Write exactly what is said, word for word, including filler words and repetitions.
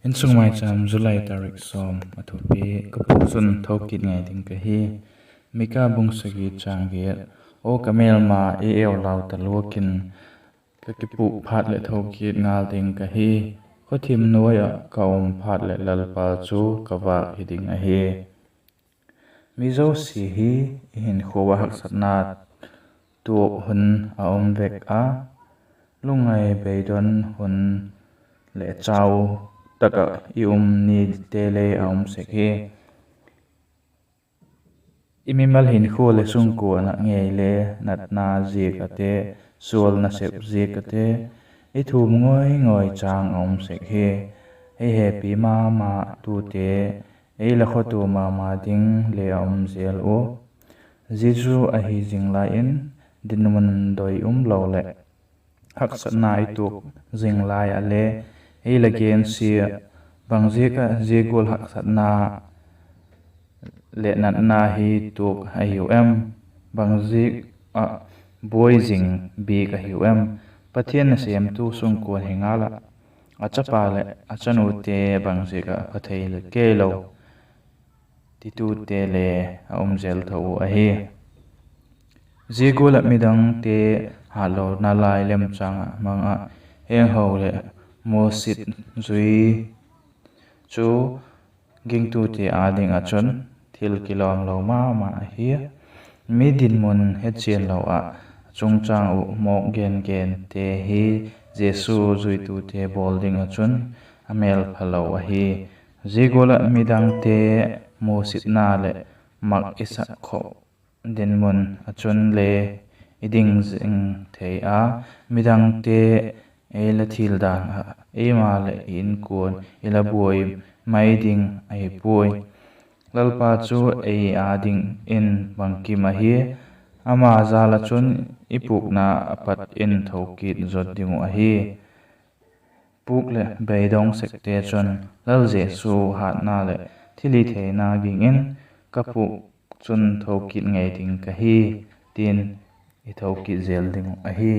Insung Maicham, July tarik sawm a thupi. Ka puk chun tho kit ngai ding ka hi. Mika bung sagi chang giat. Aw ka mêlma, ei eu lau taluak in, ka kipûk phat leh tho kit ngal ding ka hi. Khawthim nuai ah ka um phat leh Lalpa chu ka vâk hi ding ahi. Mi zosia hi i hinkhua ah haksatna tuak hun a um vek a, lungngai beidon hun leh chau tak ah i um nite le a um sek hi. I mimal hinkhua leh sungkuan ah ngei le natna ziak ate, sual nasep ziak ate, i thum ngawi ngawi chang a um sek hi. Ei hepi ma ma tute, ei la khawtua ma ma ding le a um zel u. Zia chu ahi zing lai in, dinmun doi um lo leh haksatna i tuak zing lai ah le ei la gensia, bangziak ah zia gual haksatna leh natna hi tuak ahiu em? Bangziak ah buai zing bik ahiu em? Pathian nasêmtu sungkuan hi ngal ah, a chapa leh a chanute bangziak ah pha thei kei lo, titute le a um zel tho uh ahi. Zia gual ah midangte hatlona lai lemchâng ah mang ah, hengho leh musit zui chu gingtute â ding ah chun thil kilawmlo ma ma ahi. Mi dinmun hechian lo ah, a chungchâng uh mawk gen gente hi Jesu zuitute bawl ding ah chun a mêlpha lo ahi. Zia gual ah midangte musitna leh mak i sak khop dinmun ah chun le i ding zing thei a, midangte ei la thil dan ah eima leh i inkuan i la buai mai ding ahi puai. Lalpa chu ei â dingin bangkim ahi, ama jal ah chun i pûkna a pat in tho kit zot ding uh ahi. Pûk leh beidong sekte chun, Lal Jesu hatna leh thilhitheina ging in ka pûk chun tho kit ngei ding ka hi, ti'n i tho kit zel ding uh ahi.